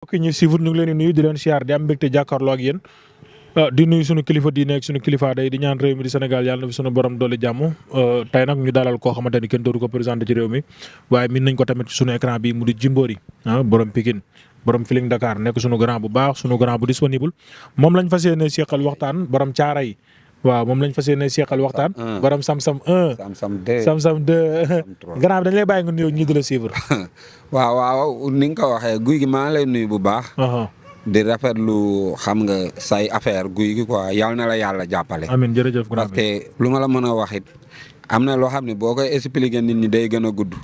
mbokk ñi suivre ñu ngi leen di nuyu di leen siyaar di am mbégte jàkkaarloo ak yéen di nuyu suñu kilifa diine ak suñu kilifa day di ñaan réew mi di Sénégal yàlla na fi suñu borom doole jàmm tey nag ñu dalal koo xamante ni kenn dootu ko présenté ci réew mi waaye min nañ ko tamit suñu écran bi mu di Jimbori borom Pikine borom Feeling Dakar nekk suñu grand bu baax suñu grand bu disponible moom lañ fas yéene seqal waxtaan borom caara yi waaw moom lañ fas yéene seqal waxtaan. borom Sam-Sam 1. Sam-Sam 2 grand bi dañ lay bàyyi nga nuyoo ñi di la suivre. waaw ni nga ko waxee guy gi maa lay nuyu bu baax. di rafetlu xam nga say affaire guy gi quoi yal na la yàlla jàppale. amiin jërëjëf grand parce que lu ma la mën a wax it am na loo xam ne boo koy expliquer nit ñi day gën a gudd.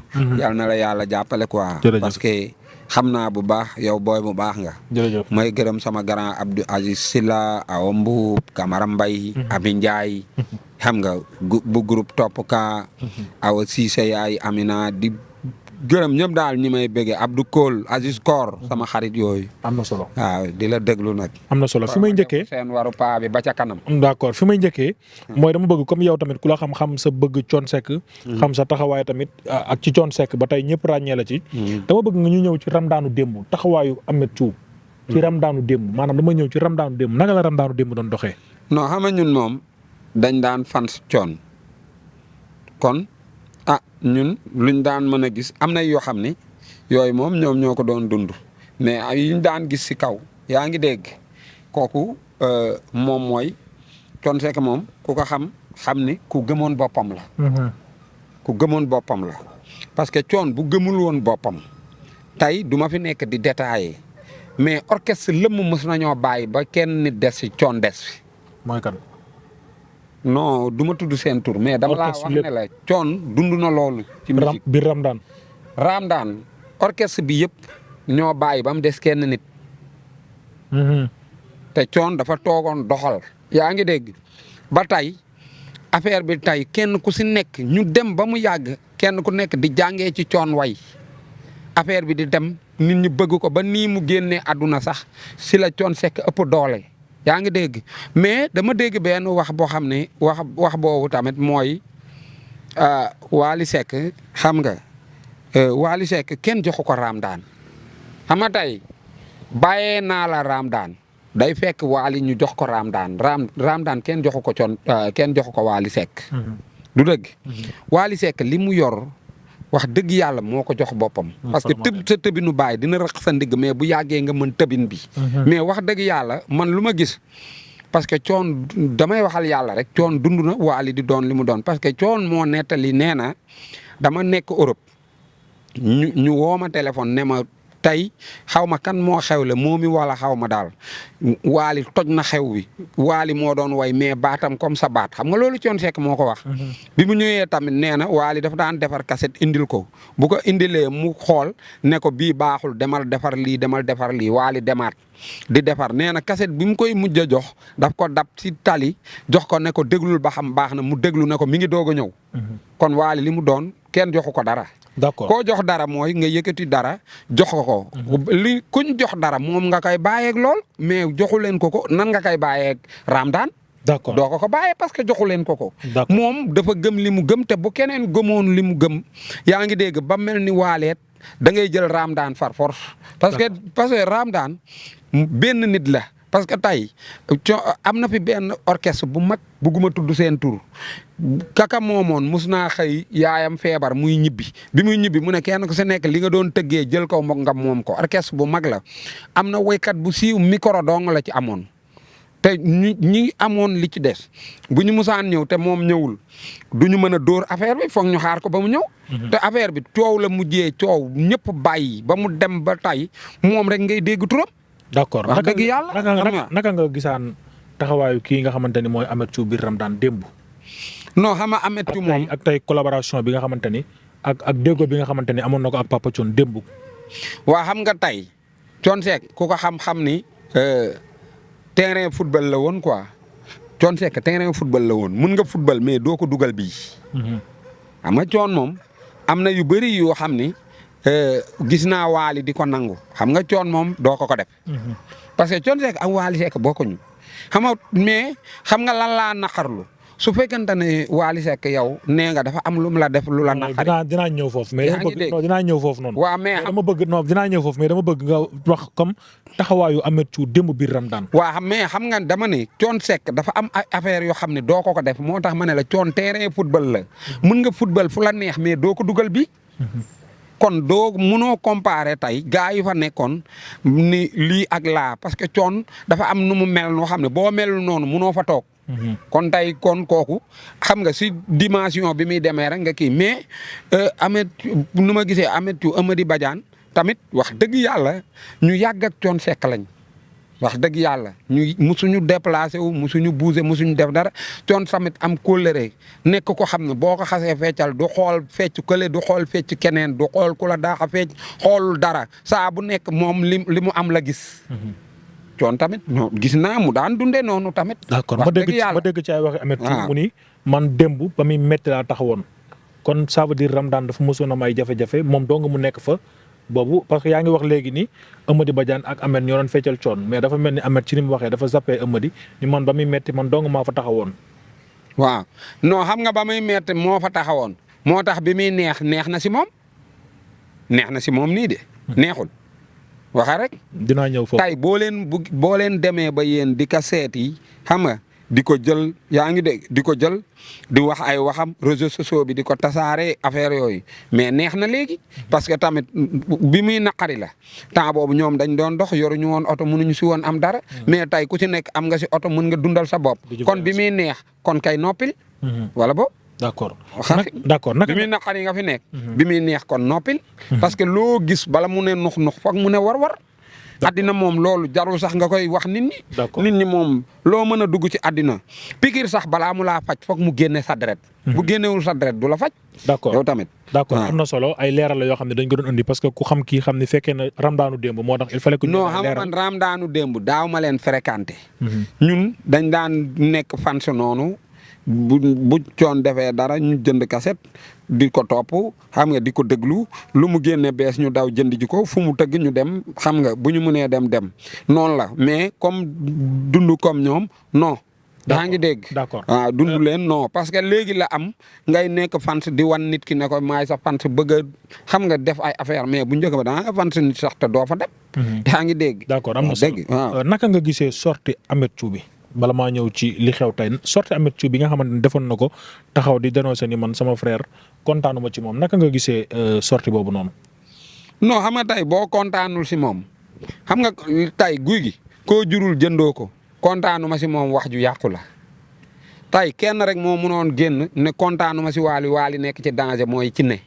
yal na la yàlla jàppale quoi. parce que xam naa bu baax yow booy bu baax nga. jërëjëf may gërëm sama grand Abdou Aziz Silla Awa Mbuub Camara Mbay Abi Ndiaye xam nga bu groupe topp ka Awa Cissé yaay Amina di gërëm ñëpp daal ñi may bëggee Abdou Kool Aziz Koor sama xarit yooyu. am na solo waaw di la déglu nag. am na solo fi may njëkkee seen waru paa bi ba ca kanam. d'accord fi may njëkkee. mooy dama bëgg comme yow tamit ku la xam sa bëgg Thione Seck. xam sa taxawaay tamit ak ci Thione Seck ba tey ñëpp ràññee la ci. dama bëgg nga ñu ñëw ci ramdaanu démb taxawaayu Ameth Thiou. ci ramdaanu démb maanaam dama ñëw ci ramdaanu démb naka la ramdaanu démb doon doxee. non xam nga ñun moom dañ daan fans Thione kon. ñun luñ daan mën a gis am na yoo xam ni yooyu moom ñoom ñoo ko doon dund mais yuñ daan gis ci kaw yaa ngi dégg kooku moom mooy Thione Seck moom ku ko xam ni ku gëmoon boppam la. ku gëmoon boppam la parce que Thione bu gëmul woon boppam tey du ma fi nekk di détailler mais orchestre lëmm mës nañoo bàyyi ba kenn nit des fi Thione des fi. mooy kan. non du ma tudd seen tur mais dama laa wax ne la Thione dund na loolu. ci musique biir Ramdaan. Ramdaan orchestre bi yëpp ñoo bàyyi ba mu des kenn nit. te Thione dafa toogoon doxal. yaa ngi dégg ba tey affaire bi tey kenn ku si nekk ñu dem ba mu yàgg kenn ku nekk di jàngee ci Thione way affaire bi di dem nit ñi bëgg ko ba nii mu génnee àdduna sax si la Thione Seck ëpp doole. yaa ngi dégg mais dama dégg benn wax boo xam ne wax boobu tamit mooy Wally Seck xam nga Wally Seck kenn joxu ko Ramdaan xam nga tey bàyyee naa la Ramdaan day fekk Wally ñu jox ko Ramdaan Ramdaan kenn joxu ko kenn joxu ko Wally Seck. du dëgg. Wally Seck li mu yor. wax dëgg yàlla moo ko jox boppam. parce que tëb sa tëbinu baay dina rëq sa ndigg mais bu yàggee nga mën tëbin bi. mais wax dëgg yàlla man lu ma gis. parce que Thione damay waxal yàlla rek Thione dund na Wally di doon li mu doon parce que Thione moo nettali nee na dama nekk Europe ñu woo ma téléphone ne ma tey xaw ma kan moo xewle moo mi wala xaw ma daal Wally toj na xew wi Wally moo doon way mais baatam comme sa baat xam nga loolu Thione Seck moo ko wax. bi mu ñëwee tamit nee na Wally dafa daan defar cassette indil ko bu ko indilee mu xool ne ko bii baaxul demal defar lii Wally demaat di defar nee na cassette bi mu koy mujj a jox daf ko dab ci tali jox ko ne ko déglul ba xam baax na mu déglu ne ko mi ngi doog a ñëw. kon Wally li mu doon kenn joxu ko dara. d'accord koo jox dara mooy nga yëkkati dara jox ko. li kuñ jox dara moom nga koy bàyyeeg lool mais joxu leen ko nan nga koy bàyyeeg Ramdaan. d'accord doo ko bàyyee parce que joxu leen ko. moom dafa gëm li mu gëm te bu keneen gëmoon li mu gëm yaa ngi dégg ba mel ni waaleet da ngay jël Ramdaan far force. parce que Ramdaan benn nit la. parce que tey am na fi benn orchestre bu mag bugguma tudd seen tur kaka moomoon mus naa xëy yaayam feebar muy ñibbi bi muy ñibbi mu ne kenn ku si nekk li nga doon tëggee jël ko nga moom ko orchestre bu mag la am na woykat bu siiw micro dong la ci amoon te ñi amoon li ci des bu ñu musaan ñëw te moom ñëwul du ñu mën a dóor affaire bi foog ñu xaar ko ba mu ñëw. te affaire bi coow la mujjee coow ñëpp bàyyi ba mu dem ba tey moom rek ngay dégg turam. d'accord wax dëgg yàlla naka nga gisaan taxawaayu kii nga xamante ni mooy Ameth Thiou biir Ramdaan démb. non xam nga Ameth Thiou moom ak tey collaboration bi nga xamante ni ak déggoo bi nga xamante ni amoon na ko ak Papa Thione démb. waa xam nga tey Thione Seck ku ko xam ni terrain football la woon quoi Thione Seck terrain football la woon mun nga football mais doo ko dugal bii. xam nga Thione moom am na yu bëri yoo xam ni. gis naa Wally di ko nangu xam nga Thione moom doo ko def. parce que Thione Seck ak Wally Seck bokkuñu xam nga mais xam nga lan laa naqarlu su fekkente ne Wally Seck yow nee nga dafa am lu mu la def lu la naqari. dinaa ñëw foofu mais yaa ngi dégg dinaa ñëw foofu noonu. waaw mais dama bëgg non dinaa ñëw foofu mais dama bëgg nga wax comme taxawaayu Ameth Thiou démb biir Ramadan. waaw mais xam nga dama ne Thione Seck dafa am ay affaire yoo xam ne doo ko def moo tax ma ne la Thione terrain football la mën nga football fu la neex mais doo ko dugal bi kon doo munoo comparer tey gars yi fa nekkoon ni lii ak laa parce que Thione dafa am nu mu mel noo xam ne boo melul noonu munoo fa toog. kon tey kon kooku xam nga si dimension bi muy demee rek nga kii mais Ameth nu ma gisee Ameth Thiou Amady Badiane tamit wax dëgg yàlla ñu yàgg ak Thione Seck lañ. wax dëgg yàlla ñu musuñu déplacé wu musuñu bougé musuñu def dara Thione tamit am kóllëre nekk ko xam ne boo ko xasee feccal du xool fecc kële du xool fecc keneen du xool ku la daax a fecc xoolul dara saa bu nekk moom li mu am la gis. Thione tamit gis naa mu daan dundee noonu tamit. d'accord ma dégg ci ay waxi Ameth Thiou mu ni man démb ba muy métti laa taxawoon kon ça veut dire Ramadan dafa mosoon am ay jafe-jafe moom dong mu nekk fa. boobu parce que yaa ngi wax léegi ni Amady Badiane ak Ameth ñoo doon feccal Thione mais dafa mel ni Ameth ci ni mu waxee dafa zappé Amady ni man ba muy metti man dong maa fa taxawoon. waaw non xam nga ba muy metti moo fa taxawoon moo tax bi muy neex na si moom nii de. neexul waxa rek. dinaa ñëw foofu tey boo leen demee ba yéen di ka seeti xam nga di ko jël yaa ngi dégg di ko jël di wax ay waxam réseaux sociaux bi di ko tasaare affaire yooyu mais neex na léegi parce que tamit bi muy naqari la temps boobu ñoom dañ doon dox yoruñu woon oto mënuñu si woon am dara mais tey ku ci nekk am nga si oto mën nga dundal sa bopp kon bi muy neex kon kay noppil wala bo d'accord bi muy naqari nga fi nekk bi muy neex kon noppil parce que loo gis bala mu ne nux foog mu ne war addina moom loolu jarul sax nga koy wax nit ñi. nit ñi moom loo mën a dugg ci addina pikir sax balaa mu laa faj foog mu génne sa deret. bu génnewul sa deret du la faj. d'accord yow tamit. d'accord am na solo ay leeral la yoo xam ne dañ ko doon indi parce que ku xam kii xam ne fekkee na Ramadaanu démb moo tax il fallait que. non xam nga man Ramadaanu démb daaw ma leen fréquenté. ñun dañ daan nekk fan si noonu bu Thione defee dara ñu jënd kaset di ko topp xam nga di ko déglu lu mu génne bees ñu daw jënd ji ko fu mu tëgg ñu dem xam nga bu ñu mënee dem noonu la mais comme dund comme ñoom non. daa ngi dégg. d'accord waaw dund leen non parce que léegi la am ngay nekk fans di wan nit ki ne ko maay sa fans bëgg a xam nga def ay affaire mais bu njëkk ba da nga fans nit sax te doo fa dem. daa ngi dégg. d'accord am na solo waaw naka nga gisee sortie Ameth Thiou bi. bala maa ñëw ci li xew tey sorti Ameth Thiou bi nga xamante ne defoon na ko taxaw di dénoncer ni man sama frère kontaanuma ci moom naka nga gisee sorti boobu noonu. non xam nga tey boo kontaanul si moom xam nga tey guy gi koo jurul jëndoo ko kontaanuma si moom wax ju yàqu la tey kenn rek moo mënoon génn ne kontaanuma si Wally nekk ci danger mooy ci ne.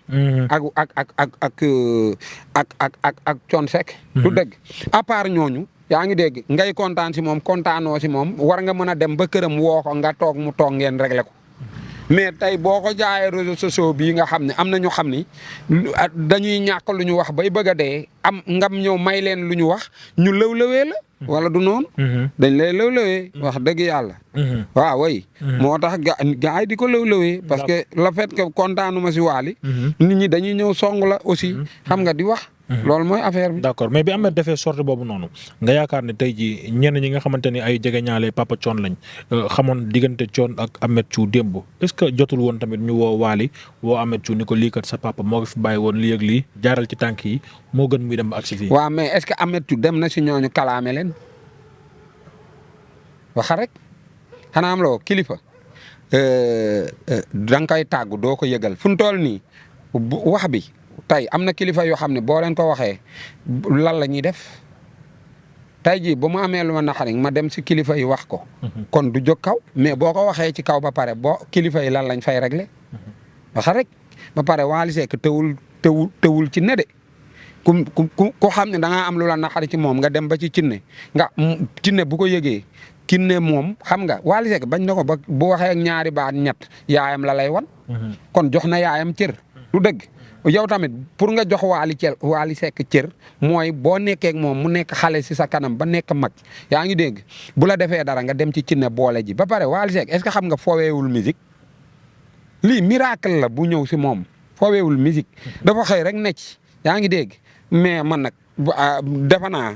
ak Thione Seck. du dëgg à part ñooñu. yaa ngi dégg ngay kontaan si moom kontaanoo si moom war nga mën a dem ba këram woo ko nga toog mu toog ngeen réglé ko mais tey boo ko jaayee réseaux sociaux bii nga xam ne am na ñu xam ni dañuy ñàkk lu ñu wax bay bëgg a dee am ngam ñëw may leen lu ñu wax ñu lëw-lëwee la. wala du noonu. dañ lay lëw-lëwee. wax dëgg yàlla. waaw way moo tax gars yi di ko lëw-lëwee. parce que le fait que kontaanuma si Wally nit ñi dañuy ñëw song la aussi. xam nga di wax. loolu mooy affaire bi. d'accord mais bi Ameth defee sortie boobu noonu nga yaakaar ne tey jii ñenn ñi nga xamante ni ay jegeñaale Papa Thione lañ xamoon diggante Thione ak Ameth Thiou démb est-ce que jotul woon tamit ñu woo Wally woo Ameth Thiou ni ko lii kat sa papa moo ko fi bàyyi woon lii ak lii jaaral ci tànk yi moo gën muy dem ba agsi fii. waaw mais est-ce que Ameth Thiou dem na si ñooñu kalaame leen waxa rek xanaa am loo kilifa da nga koy tàggu doo ko yëgal fu mu toll nii wax bi. tey am na kilifa yoo xam ne boo leen ko waxee lan la ñuy def tey jii bu ma amee lu ma naqari ma dem si kilifa yi wax ko. kon du jóg kaw mais boo ko waxee ci kaw ba pare boo kilifa yi lan lañ fay régler waxa rek ba pare Wally Seck tewul ci ne de ku xam ne da ngaa am lu la naqari ci moom nga dem ba ci cinne cinne bu ko yëgee kinne moom xam nga Wally Seck bañ na ko ba bu waxee ak ñaari baat ñett yaayam la lay wan. kon jox na yaayam cër du dëgg. yow tamit pour nga jox Wally Seck cër mooy boo nekkee ak moom mu nekk xale si sa kanam ba nekk mag yaa ngi dégg bu la defee dara nga dem ci cinne boole ji ba pare Wally Seck est-ce que xam nga fooweewul musique lii miracle la bu ñëw si moom fooweewul musique dafa xëy rek necc yaa ngi dégg mais man nag defe naa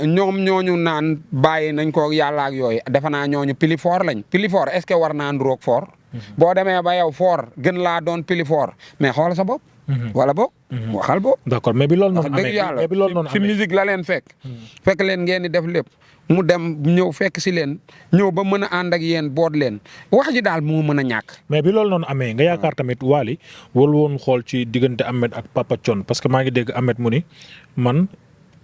ñoom ñooñu naan bàyyi nañ ko yàlla ak yooyu defe naa ñooñu pili fort lañ pili fort est-ce que war naa nduróog fort. boo demee ba yow fort gën laa doon pili fort mais xool sa bopp. wala boog. waxal boog. d'accord mais bi loolu noonu amee mais bi loolu noonu si musique la leen fekk. fekk leen ngeen di def lépp. mu dem ñëw fekk si leen ñëw ba mën a ànd ak yéen boot leen wax ji daal moo mën a ñàkk. mais bi loolu noonu amee nga yaakaar tamit Wally warul woon xool ci diggante Ameth ak Papa Thione parce que maa ngi dégg Ameth mu ni man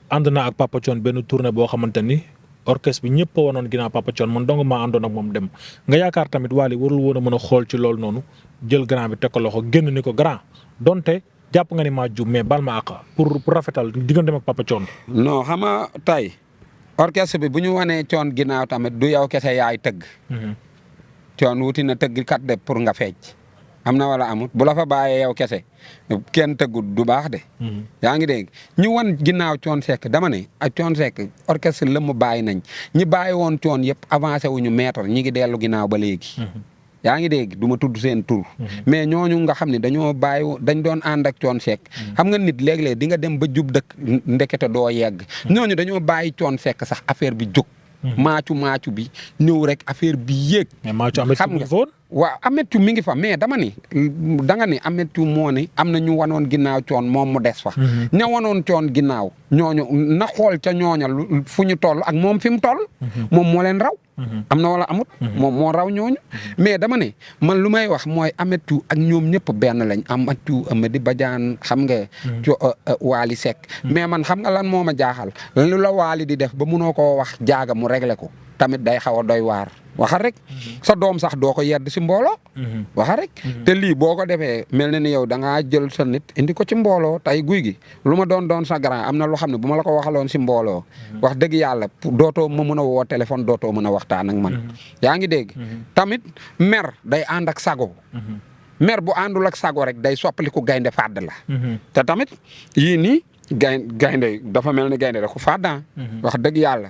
ànd naa ak Papa Thione benn tournée boo xamante ni orchestre bi ñëpp a wanoon ginnaaw Papa Thione man dong maa àndoon ak moom dem nga yaakaar tamit Wally warul woon a mën a xool ci loolu noonu jël grand bi teg ko loxo génn ni ko grand donte jàpp nga ni maa jub mais bal ma àq pour rafetal digganteem ak Papa Thione. non xam nga tey orchestre bi bu ñu wanee Thione ginnaaw tamit du yow kese yaay tëgg. Thione wuti na tëgg kat de pour nga fecc am na wala amut bu la fa bàyyee yow kese kenn tëggut du baax de. yaa ngi dégg ñu wan ginnaaw Thione Seck dama ne ak Thione Seck orchestre la mu bàyyi nañ ñi bàyyi woon Thione yëpp avancé wuñu mètre ñi ngi dellu ginnaaw ba léegi. yaa ngi dégg du ma tudd seen tur. mais ñooñu nga xam ne dañoo dañ doon ànd ak Thione Seck. xam nga nit léeg-léeg di nga dem ba jub dëkk ndekete doo yegg. ñooñu dañoo bàyyi Thione Seck sax affaire bi jóg. maacu bi ñëw rek affaire bi yéeg. mais maacu Ameth xam nga waaw Ameth mi ngi fa mais dama ni danga ni Ameth moo ni am na ñu wanoon ginnaaw Thione moom mu des fa. ña wanoon Thione ginnaaw ñooñu na xool ca ñooña fu ñu toll ak moom fi mu toll. moom moo leen raw. am na wala amut. moom moo raw ñooñu. mais dama ne man lu may wax mooy Ameth ak ñoom ñëpp benn lañ Ameth Amady Badiane xam nga. Wally Seck. mais man xam nga lan moo ma jaaxal lu la Wally di def ba munoo koo wax jaaga mu réglé ko tamit day xaw a doy waar. waxal rek sa doom sax doo ko yedd si mbooloo. waxal rek te lii boo ko defee mel na ni yow da ngaa jël sa nit indi ko ci mbooloo tey guy gi lu ma doon sa grand am na loo xam ne bu ma la ko waxaloon si mbooloo. wax dëgg yàlla dootoo ma mën a woo téléphone dootoo mën a waxtaan ak man. yaa ngi dégg tamit mer day ànd ak sago. mer bu àndul ak sago rek day soppaliku gaynde fàdd la. te tamit yii nii. gaynde dafa mel ni gaynde rek ku fàddan wax dëgg yàlla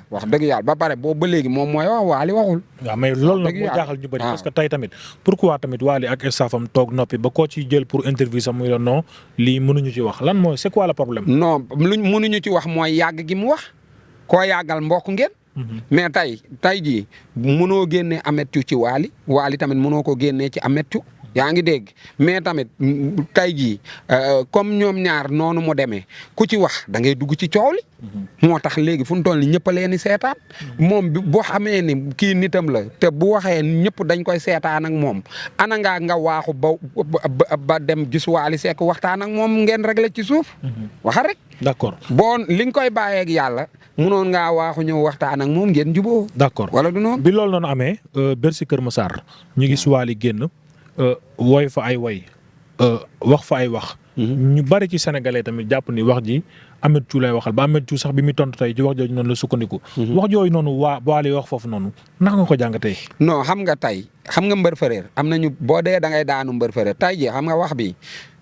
ba pare boobu ba léegi moom mooy wax Wally waxul. waaw mais loolu nag moo jaaxal ñu bëri parce que tey tamit pourquoi tamit Wally ak staffam toog noppi ba koo ci jël pour interview sax muy la non lii mënuñu ci wax lan mooy c'est quoi le problème. non luñ mënuñu ci wax mooy yàgg gi mu wax koo yàggal mbokk ngeen. mais tey jii mënoo génnee Ameth ci Wally tamit mënoo ko génnee ci Ameth. yaa ngi dégg mais tamit tey jii comme ñoom ñaar noonu mu demee ku ci wax da ngay dugg ci coow li. moo tax léegi fu mu toll nii ñëpp a leen di seetaan. moom boo xamee ni kii nitam la te bu waxee ñëpp dañ koy seetaan ak moom ana nga waaxu ba dem gis Wally Seck waxtaan ak moom ngeen réglé ci suuf. waxa rek. d'accord boo li nga koy bàyyee ak yàlla munoon ngaa waaxu ñëw waxtaan ak moom ngeen juboo. d'accord wala du noonu. bi loolu noonu amee Bercy Kër Massar ñu gis Wally génn. woy fa ay woy wax fa ay wax. ñu bari ci sénégalais tamit jàpp ni wax ji Ameth Thiou lay waxal ba Ameth Thiou sax bi muy tontu tey ci wax jooju noonu la sukkandiku. wax jooju noonu Wally wax foofu noonu naka nga ko jàngatee. non xam nga mbër fëreer am nañu boo dee da ngay daanu mbër fëreer tey jii xam nga wax bi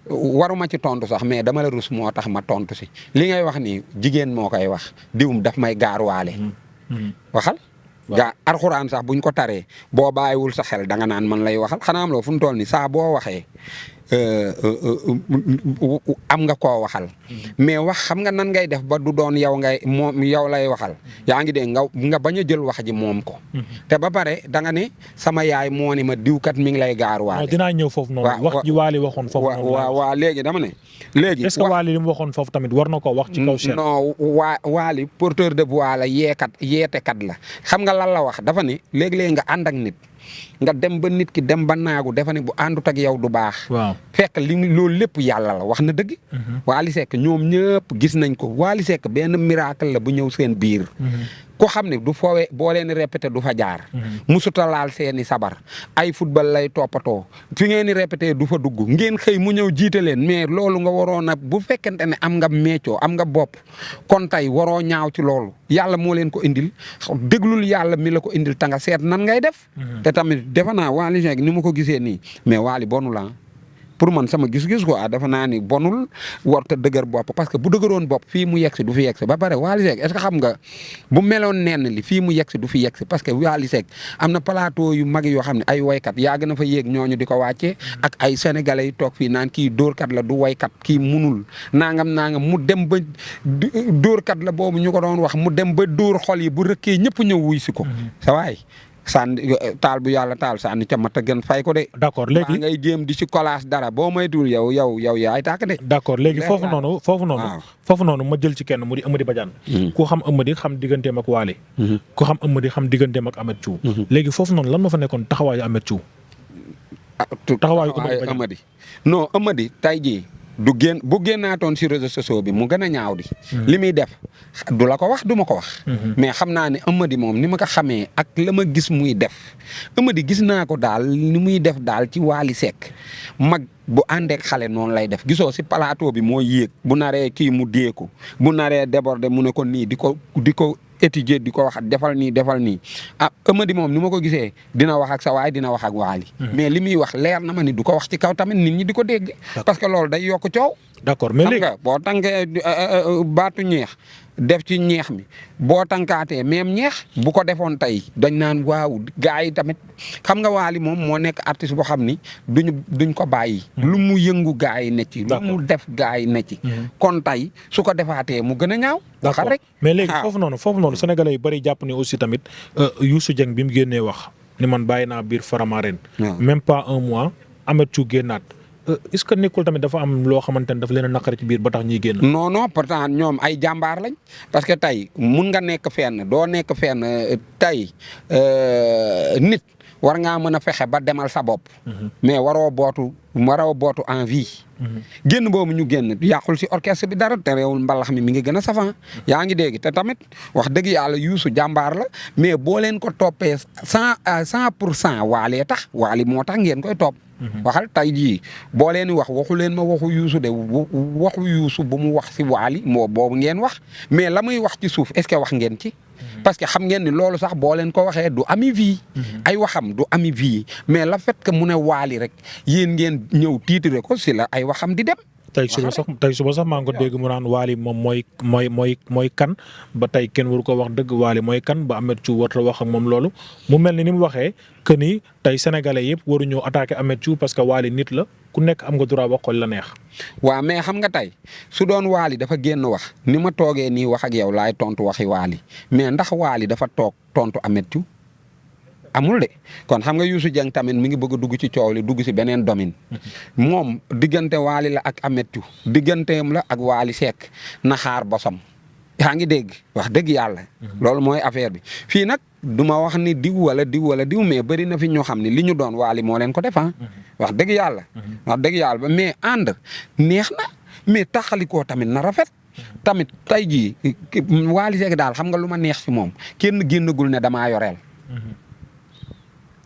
waruma ci tontu sax mais dama la rus moo tax ma tontu si li ngay wax ni jigéen moo koy wax diwum daf may gaaruwaale. waxal. gaa arxuraan sax buñ ko taree boo bàyyiwul sa xel danga naan man lay waxal xanaa am loo fu mu toll nii saa boo waxee am nga koo waxal. mais wax xam nga nan ngay def ba du doon moom yow lay waxal. yaa ngi dégg nga bañ a jël wax ji moom ko. te ba pare danga ne sama yaay moo ni ma diwkat mi ngi lay gaaruwaale. dinaa ñëw foofu noonu. wax ji Wally waxoon foofu noonu. waaw léegi dama ne. léegi est-ce que Wally li mu waxoon foofu tamit war na ko wax ci kaw. non Wally porteur de voix la yeetekat la xam nga lan la wax dafa ne léeg-léeg nga ànd ak nit. nga dem ba nit ki dem ba naagu defa ne bu àndut ak yow du baax. waaw fekk loolu lépp yàlla la wax na dëgg. Wally Seck ñoom ñëpp gis nañ ko Wally Seck benn miracle la bu ñëw seen biir. ku xam ne du foowee boo leen répété du fa jaar. musuta laal seeni sabar ay football lay toppatoo fi ngeen di répété du fa dugg ngeen xëy mu ñëw jiite leen mais loolu nga waroon a bu fekkente ne am nga méccoo am nga bopp kon tey waroo ñaaw ci loolu yàlla moo leen ko indil déglul yàlla mi la ko indil ta nga seet nan ngay def. te tamit defe naa Wally Seck ni ma ko gisee nii mais Wally bonu la pour man sama gis-gis quoi dafa naa ni bonul warta dëgër bopp parce que bu dëgëroon bopp fii mu yegsi du fi yegsi ba pare Wally Seck est-ce que xam nga bu meloon nenn li fii mu yegsi du fi yegsi parce que Wally Seck am na plateau yu mag yoo xam ne ay woykat yàgg na fa yéeg ñooñu di ko wàccee ak ay sénégalais yi toog fii naan kii dóorkat la du woykat kii munul nangam mu dem ba dóorkat la boobu ñu ko doon wax mu dem ba dóor xol yi bu rëkkee ñëpp ñëw wuy si ko sa waay sànni taal bu yàlla taal sànni ca mat a gën fay ko de. d'accord léegi ngay jéem di ci collage dara boo moytuwul yow yaay tàkk de. d'accord léegi foofu noonu ma jël ci kenn mu di Eumeudi Badiane. ku xam Eumeudi xam digganteem ak Wally. ku xam Eumeudi xam digganteem ak Ameth Thiou. léegi foofu noonu lan ma fa nekkoon taxawaayu Ameth Thiou. taxawaayu Eumeudi non Eumeudi tey jii du génn bu génnaatoon si réseaux sociaux bi mu gën a ñaaw di. li muy def du la ko wax du ma ko wax. mais xam naa ne Eumeudi moom ni ma ko xamee ak la ma gis muy def Eumeudi gis naa ko daal ni muy def daal ci Wally Seck mag bu àndeek xale noonu lay def gisoo si plateau bi moo yéeg bu naree kii mu deeku bu naree déborder mu ne ko nii di ko étudier di ko wax defal nii Eumeudi moom ni ma ko gisee dina wax ak sa waay dina wax ak Wally mais li muy wax leer na ma ni du ko wax ci kaw tamit nit ñi di ko dégg. parce que loolu day yokk coow. d'accord mais léegi xam nga boo tànkee baatu ñeex def ci ñeex mi boo tànkaatee même ñeex bu ko defoon tey dañ naan waaw gars yi tamit xam nga Wally moom moo nekk artiste boo xam ni duñ ko bàyyi. lu mu yëngu gars yi ne ci. lu mu def gars yi ne ci. kon tey su ko defaatee mu gën a ñaaw. waxal rek mais léegi foofu noonu sénégalais yu bëri jàpp ni aussi tamit Youssou Dieng bi mu génnee wax ni man bàyyi naa biir Faramareen. même pas un mois Ameth Thiou génnaat. est-ce que nekkul tamit dafa am loo xamante ne dafa leen a naqari ci biir ba tax ñuy génn. non pourtant ñoom ay jàmbaar lañ parce que tey mun nga nekk fenn doo nekk fenn tey nit war ngaa mën a fexe ba demal sa bopp. mais waroo bootu en vie. génn boobu ñu génn yàqul si orchestre bi dara te réewul mbalax mi ngi gën a safan yaa ngi dégg te tamit wax dëgg yàlla Youssou jàmbaar la mais boo leen ko toppee 100% Wally tax Wally moo tax ngeen koy topp. waxal tey jii boo leen wax waxu leen ma waxu Youssou de waxu Youssou bu mu wax si Wally moo boobu ngeen wax mais la muy wax ci suuf est-ce que wax ngeen ci. parce que xam ngeen ni loolu sax boo leen ko waxee du ami vie. ay waxam du ami vie mais la fait que mu ne Wally rek yéen ngeen ñëw tiitire ko si la ay waxam di dem. tey suba sax maa ngi ko dégg mu naan Wally moom mooy kan ba tey kenn waru ko wax dëgg Wally mooy kan ba Ameth Thiou warta wax ak moom loolu mu mel ni mu waxee que ni tey sénégalais yëpp waruñoo attaqué Ameth Thiou parce que Wally nit la ku nekk am nga droit wax ko la neex. waaw mais xam nga tey su doon Wally dafa génn wax ni ma toogee nii wax ak yow laay tontu waxi Wally mais ndax Wally dafa toog tontu Ameth Thiou amul de kon xam nga Youssou Dieng tamit mi ngi bëgg a dugg ci coow li dugg si beneen domaine moom diggante Wally la ak Ameth Thiou digganteem la ak Wally Seck na xaar bosam yaa ngi dégg wax dëgg yàlla. loolu mooy affaire bi fii nag du ma wax ni diw wala diw mais bëri na fi ñoo xam ne li ñu doon Wally moo leen ko def wax dëgg yàlla. wax dëgg yàlla mais ànd neex na mais taxalikoo tamit na rafet. tamit tey jii Wally Seck daal xam nga lu ma neex si moom kenn génnagul ne damaa yoreel.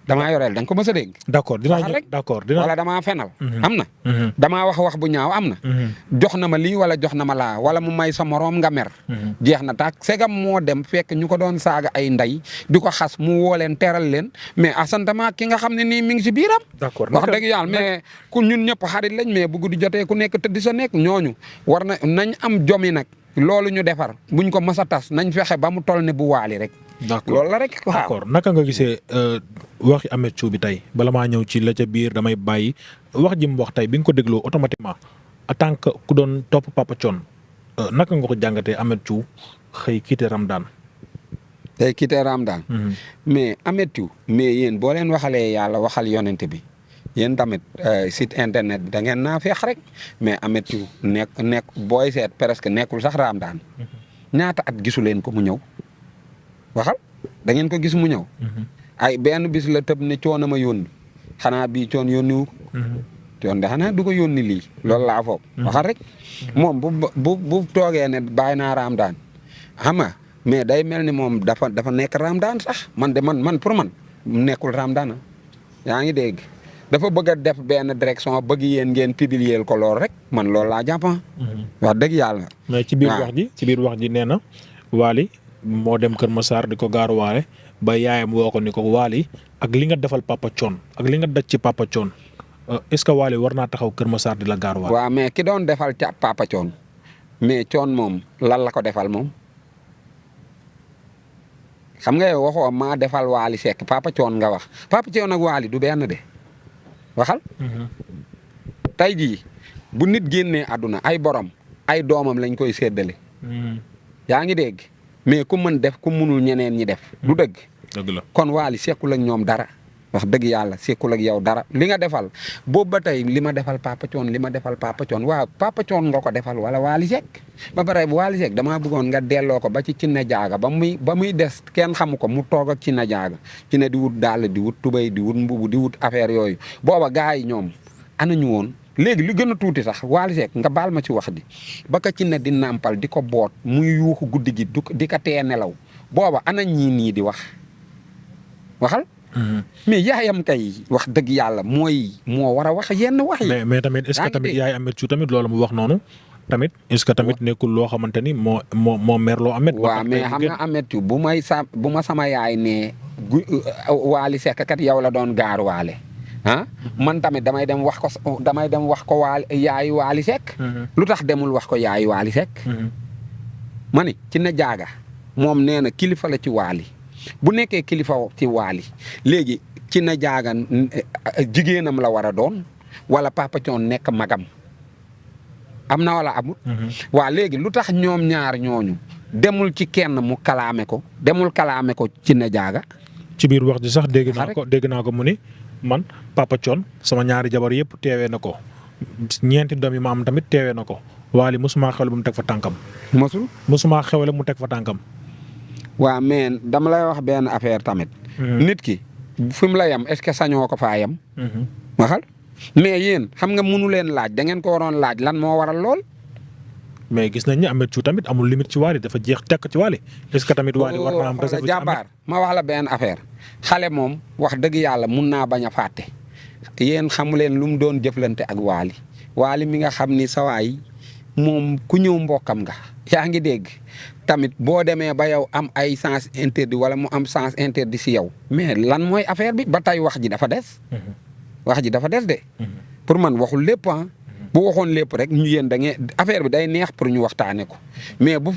damaa yoreel da nga ko mës a dégg. d'accord wala damaa fenal. am na. damaa wax bu ñaaw am na. jox na ma lii wala jox na ma laa wala mu may sa moroom nga mer. jeex na taag segam moo dem fekk ñu ko doon saaga ay ndey di ko xas mu woo leen teral leen mais asantama ki nga xam ne nii mi ngi si biiram. d'accord wax dëgg yàlla mais ku ñun ñëpp xarit lañ mais bu guddi jotee ku nekk tëdd sa nekk ñooñu war nañ am jomi nag loolu ñu defar buñ ko mës a tas nañ fexe ba mu toll ne bu Wally rek. d'accord loolu la rek waaw. d'accord naka nga gisee waxi Ameth Thiou bi tey bala maa ñëw ci la ca biir damay bàyyi wax ji mu wax tey bi nga ko dégloo automatiquement en tant que ku doon topp Papa Thione naka nga ko jàngatee Ameth Thiou xëy quitté Ramadan. tey quitté Ramadan. mais Ameth Thiou mais yéen boo leen waxalee yàlla waxal yonent bi yéen tamit site internet bi da ngeen naa feex rek mais Ameth Thiou nekk booy seet presque nekkul sax Ramadan. ñaata at gisu leen ko mu ñëw. waxal da ngeen ko gis mu ñëw. ay benn bis la tëb ne Thione ma yónni xanaa bii Thione yónni wu ko. Thione de xanaa du ko yónni lii loolu laa foog. waxal rek moom bu toogee ne bàyyi naa Ramadan xam nga mais day mel ni moom dafa nekk Ramadan sax man pour man nekkul Ramadan yaa ngi dégg dafa bëgg a def benn direction bëgg yéen ngeen publier ko lool rek man loolu laa jàpp. wax dëgg yàlla. mais ci biir wax ji nee na Wally moo dem Kër Massar di ko gaaruwaale ba yaayam woo ko ni ko Wally ak li nga defal Papa Thione ak li nga daj ci Papa Thione est-ce que Wally war naa taxaw Kër Massar di la gaaruwaale. waaw mais ki doon defal ca Papa Thione mais Thione moom lan la ko defal moom xam nga yow waxoo maa defal Wally Seck Papa Thione nga wax Papa Thione ak Wally du benn de waxal. tey jii bu nit génnee àdduna ay borom ay doomam lañ koy séddale. yaa ngi dégg mais ku mën def ku mënul ñeneen ñi def. du dëgg. dëgg la kon Wally sekkul ak ñoom dara wax dëgg yàlla sekkul ak yow dara li nga defal boobu ba tey li ma defal Papa Thione li ma defal Papa Thione waaw Papa Thione nga ko defal wala Wally Seck ba pare Wally Seck damaa bëggoon nga delloo ko ba ci Cine Jaaga ba muy des kenn xamu ko mu toog ak Cine Jaaga Cine di wut dàll di wut tubéy di wut mbubu di wut affaire yooyu booba gars yi ñoom anañu woon léegi li gën a tuuti sax Wally Seck nga baal ma ci wax di ba ka Cine di nàmpal di ko boot muy yuuxu guddi gi di ko tee nelaw booba ana ñii nii di wax waxal. mais yaayam kay wax dëgg yàlla moo war a wax yenn wax yi. mais tamit est-ce que tamit yaay Ameth Thiou tamit loolu mu wax noonu tamit est-ce que tamit nekkul loo xamante ni moo merloo Ameth. waaw mais xam nga Ameth Thiou bu ma sama yaay ne Wally Seck kat yow la doon gaaruwaale ah man tamit damay dem wax ko yaayu Wally Seck. lu tax demul wax ko yaayu Wally Seck. ma ni Cine Jaaga moom nee na kilifa la ci Wally bu nekkee kilifa ci Wally léegi Cine Jaaga jigéenam la war a doon wala Papa Thione nekk magam am na wala amul. waa léegi lu tax ñoom ñaar ñooñu demul ci kenn mu kalaame ko Cine Jaaga. ci biir wax ji sax dégg naa ko mu ni man Papa Thione sama ñaari jabar yëpp teewee na ko ñeenti doom yi ma am tamit teewee na ko Wally mosuma xewle mu teg fa tànkam. mosuma xewle mu teg fa tànkam. waaw mais dama lay wax benn affaire tamit. nit ki fi mu la yem est-ce que sañoo ko faa yem. waxal mais yéen xam nga mënu leen laaj da ngeen ko waroon laaj lan moo waral lool. mais gis nañ ne Ameth Thiou tamit amul limite ci Wally dafa jeex tekk ci Wally est-ce que tamit Wally war naa am réserve ci Ameth. ma wax la benn affaire xale moom wax dëgg yàlla mun naa bañ a fàtte yéen xamu leen lu mu doon jëflante ak Wally mi nga xam ni sawaay moom ku ñëw mbokkam nga yaa ngi dégg tamit boo demee ba yow am ay sens interdit wala mu am sens interdit si yow mais lan mooy affaire bi ba tey wax ji dafa des. wax ji dafa des de. pour man waxul lépp bu waxoon lépp rek ñu yéen da ngeen affaire bi day neex pour ñu waxtaane ko mais bu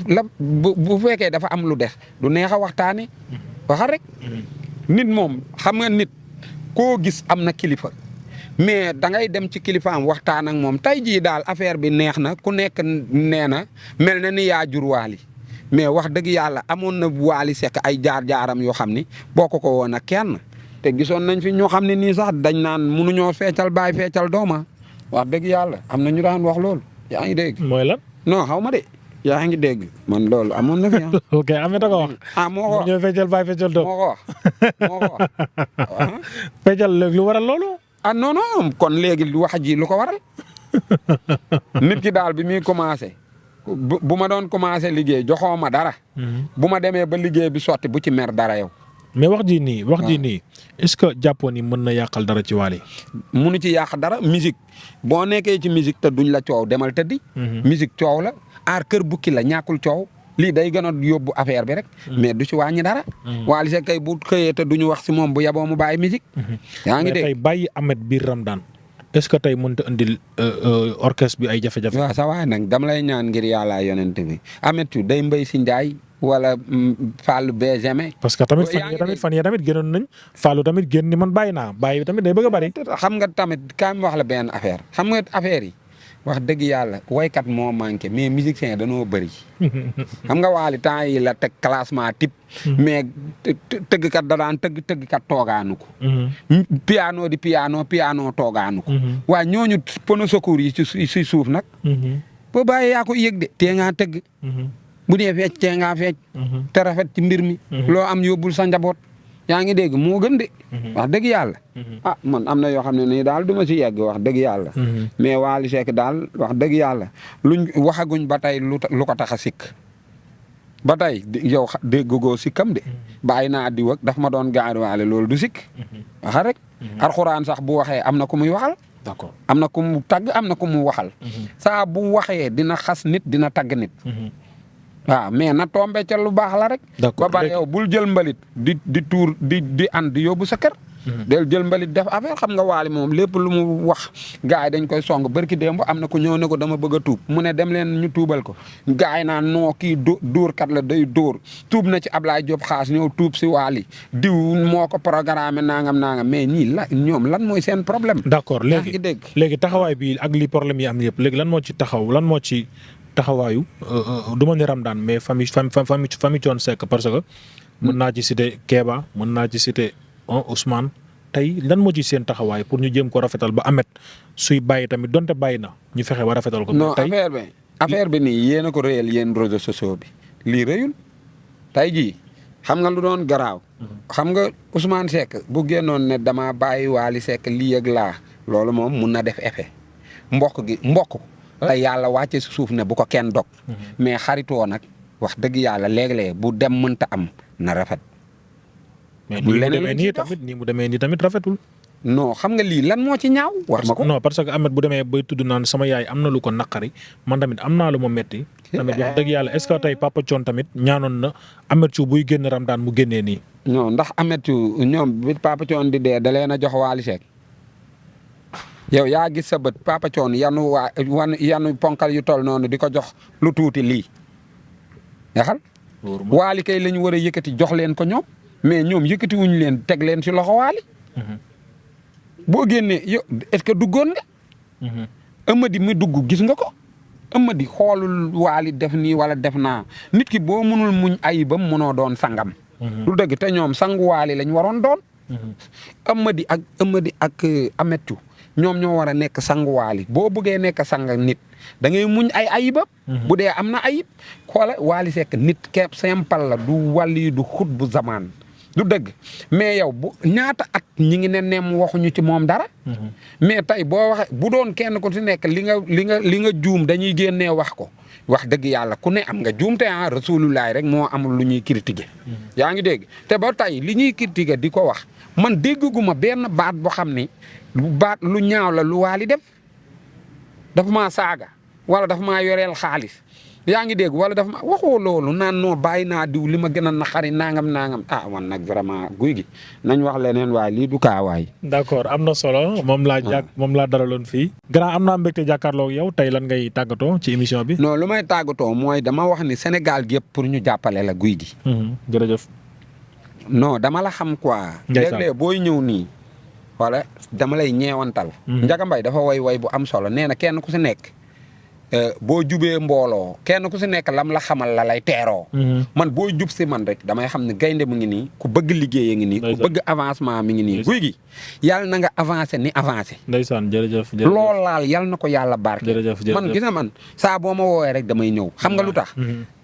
fekkee dafa am lu des du neex a waxtaane waxal rek. nit moom xam nga nit koo gis am na kilifa. mais da ngay dem ci kilifaam waxtaan ak moom tey jii daal affaire bi neex na ku nekk nee na mel na ni yaa jur Wally mais wax dëgg yàlla amoon na Wally Seck ay jaar-jaaram yoo xam ni bokk ko woon ak kenn te gisoon nañ fi ñoo xam ne nii sax dañ naan mënuñoo feccal baay feccal dooma wax dëgg yàlla am na ñu daan wax loolu yaa ngi dégg. mooy lan. non xaw ma de yaa ngi dégg man loolu amoon na fi ok Ameth a ko wax. moo ko wax ñoo feccal baay feccal doom moo ko wax feccal lu waral loolu. non kon léegi wax ji lu ko waral nit ki daal bi muy commencé bu ma doon commencé liggéey joxoo ma dara. bu ma demee ba liggéey bi sotti bu ci mer dara yow. mais wax ji nii est-ce que jàppoon ni mën na yàqal dara ci Wally. munu ci yàq dara musique boo nekkee ci musique te duñ la coow demal tëddi. musique coow la aar kër bukki la ñàkkul coow. lii day gën a yóbbu affaire bi rek. mais du ci wàññi dara. Wally Seck kay bu xëyee te duñu wax si moom bu yaboo mu bàyyi musique. yaa ngi dégg mais tey bàyyi Ameth biir Ramadan est-ce que tey mënut a indil orchestre bi ay jafe-jafe. waaw sa waay nag dama lay ñaan ngir yàlla yonent bi Ameth Thiou day mbéy si Ndiaye wala Fallou Benjamin. parce que tamit fan yii tamit génnoon nañ Fallou tamit génn ni man bàyyi naa bàyyi tamit day bëgg a bari. xam nga tamit kaay wax la benn affaire xam nga affaire yi. wax dëgg yàlla woykat moo manqué mais musiciens dañoo bëri xam nga Wally temps yi la teg classement type mais tëggkat da daan tëggkat toogaanu ko piano di piano toogaanu ko waaye ñooñu pono secours yi ci suuf nag boo bàyyee yaa ko yëg de tee ngaa tëgg bu dee fecc tee ngaa fecc te rafet ci mbir mi loo am yóbbul sa njaboot yaa ngi dégg moo gën de. wax dëgg yàlla. man am na yoo xam ne nii daal du ma si yegg wax dëgg yàlla. mais Wally Seck daal wax dëgg yàlla luñ waxaguñ ba tey lu ko tax a sikk. ba tey yow déggoo sikkam de. bàyyi naa di wëg daf ma doon gaaruwaale loolu du sikk. waxa rek. alxuraan sax bu waxee am na ku muy waxal. d'accord am na ku mu tagg am na ku mu waxal. saa bu waxee dina xas nit dina tagg nit. waaw mais na tombe ca lu baax la rek. d'accord ba pare yow bul jël mbalit di tuur di and di yóbbu sa kër. del jël mbalit def affaire. xam nga Wally moom lépp lu mu wax gars yi dañ koy song barki démb am na ku ñëw ne ko dama bëgg a tuub mu ne dem leen ñu tuubal ko gars yi naan non kii dóorkat la day dóor tuub na ci Ablaye Diop xaas ñëw tuub si Wally diw moo ko programmé nangam mais ñii la ñoom lan mooy seen problème. d'accord léegi taxawaay bi ak li problème yi am yëpp léegi lan moo ci taxawaayu du ma ne Ramadane mais famille Thione Seck parce que mën naa ci citer Kéba mën naa ci citer Ousmane tey lan moo ci seen taxawaay pour ñu jéem ko rafetal ba Ameth suy bàyyi tamit donte bàyyi na ñu fexe ba rafetal ko. non affaire bi nii yéen a ko réyal yéen réseaux sociaux bi lii rëyul tey jii xam nga lu doon garaaw. xam nga Ousmane Seck bu génnoon ne dama bàyyi Wally Seck lii ak laa loolu moom mun na def effet mbokk la yàlla wàcce si suuf ne bu ko kenn dog. mais xaritoo nag wax dëgg yàlla léeg-léeg bu dem mënta am na rafet. mais nii mu demee nii tamit rafetul. non xam nga lii lan moo ci ñaaw. wax ma ko non parce que Ameth bu demee bay tudd naan sama yaay am na lu ko naqari man tamit am naa lu ma metti tamit wax dëgg yàlla est-ce que tey Papa Thione tamit ñaanoon na Ameth Thiou buy génn Ramadane mu génnee nii. non ndax Ameth Thiou ñoom bi Papa Thione di dee da leen a jox Wally Seck yow yaa gis sa bët Papa Thione yanu ponkal yu toll noonu di ko jox lu tuuti lii. nga xam Wally kay la ñu war a yëkkati jox leen ko ñoom mais ñoom yëkkati wuñu leen teg leen ci loxo Wally. boo génnee yow est-ce que duggoon nga. Amady mi dugg gis nga ko. Amady xoolul Wally def nii wala def naa nit ki boo mënul muñ ayibam mënoo doon sangam. lu dëgg te ñoom sangu Wally lañ waroon doon. Amady ak Ameth Thiou ñoom ñoo war a nekk sangu Wally boo bëggee nekk sang nit da ngay muñ ay ayibam. bu dee am na ayib xoola Wally Seck nit kepp simple la du wàlli du xut bu zamaan du dëgg mais yow bu ñaata at ñi ngi ne neem waxuñu ci moom dara. mais tey boo waxee bu doon kenn ku ci nekk li nga juum dañuy génnee wax ko wax dëgg yàlla ku ne am nga juum te Rasulullah rek moo amul lu ñuy critiquer. yaa ngi dégg te ba tey li ñuy critiquer di ko wax man dégguma benn baat boo xam ni baat lu ñaaw la lu Wally def dafa maa saaga wala dafa maa yoreel xaalis. yaa ngi dégg wala dafa ma waxoo loolu naan noo bàyyi naa diw li ma gën a naqari nangam man nag vraiment guy gi nañ wax leneen waaye lii du kaa waay. d'accord am na solo moom laa dalaloon fii. grand am naa mbégte jàkkaarloo ak yow tey lan ngay tàggatoo ci émission bi. non lu may tàggatoo mooy dama wax ni Sénégal gi yëpp pour ñu jàppale la guy gi. jërëjëf. non dama la xam quoi. léeg-léeg booy ñëw nii. wala dama lay ñeewantal. Ndiaga Mbaye dafa woy bu am solo nee na kenn ku si nekk. boo jubee mbooloo kenn ku si nekk lam la xamal la lay teeroo. man boo jub si man rek damay xam ne gaynde mu ngi nii ku bëgg liggéey ngi nii ku bëgg avancement mi ngi nii guy gi yàlla na nga avancé ni avancé. ndeysaan jërëjëf lool laal yàlla na ko yàlla barke. man gis na man saa boo ma woowee rek damay ñëw xam nga lu tax.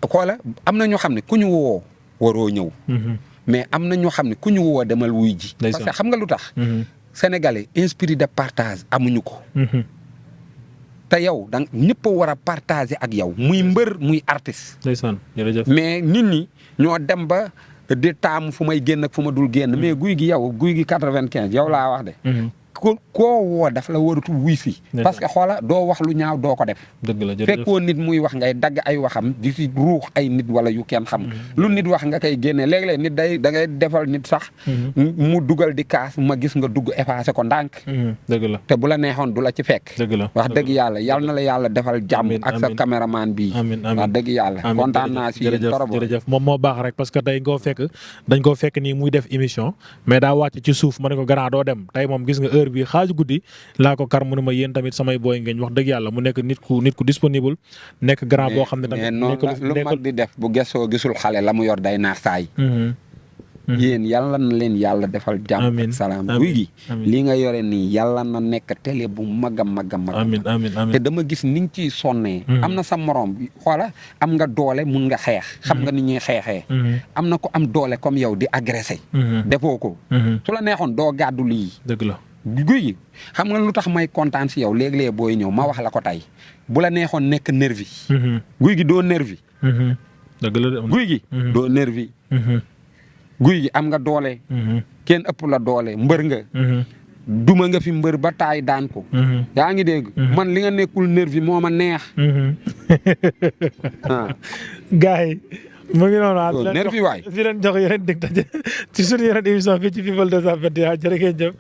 xoola am na ñoo xam ne ku ñu woo waroo ñëw. mais am na ñoo xam ne ku ñu woo demal wuy ji. parce que xam nga lu tax. Sénégalais esprit de partage amuñu ko. te yow da ñëpp a war a partager ak yow muy mbër muy artiste. ndeysaan jërëjëf. mais nit ñi ñoo dem ba di taamu fu may génn ak fu ma dul génn. mais guy gi yow guy gi 95 yow laa wax de. koo woo daf la waratul wuy si. parce que xoola doo wax lu ñaaw doo ko def. dëgg la jërëjëf fekkoo nit muy wax ngay dagg ay waxam di si ruux ay nit wala yu kenn xam. lu nit wax nga koy génne léeg-léeg nit da ngay defal nit sax. mu dugal di kaas ma gis nga dugg effacé ko ndànk. dëgg la te bu la neexoon du la ci fekk. dëgg la wax dëgg yàlla yal na la yàlla defal jàmm. ak sa caméraman bii. wax dëgg yàlla kontaan naa si yéen torop. jërëjëf moom moo baax rek parce que dañ koo fekk nii muy def émission mais daa wàcc ci suuf ma ne ko grand doo dem tey moom gis nga heure bi xaaju guddi laa ko kar mu ne ma yéen tamit samay booy ngeen wax dëgg yàlla mu nekk nit ku disponible nekk grand boo xam ne tamit lu mag di def bu gëstoo gisul xale la mu yor day naax saay yéen yàlla na leen yàlla defal jàmm ak salaam guy gi li nga yore nii yàlla na nekk télé bu mag a mag a mag te dama gis ni nga ciy sonnee am na sa morom xoola am nga doole mun nga xeex xam nga ni ñuy xeexee am na ko am doole comme yow di agressé defoo ko su la neexoon doo gàddu lii dëgg la guy gi xam nga lu tax may kontaan si yow léeg-léeg booy ñëw ma wax la ko tey bu la neexoon nekk nervi guy gi doo nervi dëgg la guy gi doo nervi guy gi am nga doole kenn ëpp la doole mbër nga duma nga fi mbër ba taay daan ko yaa ngi dégg man li nga nekkul nervi moo ma neex gaay mu ngi noonu ah. nervi waay di leen jox yeneen dig daje ci suñu yeneen émission fii ci People 221 jërë ngeen jëf.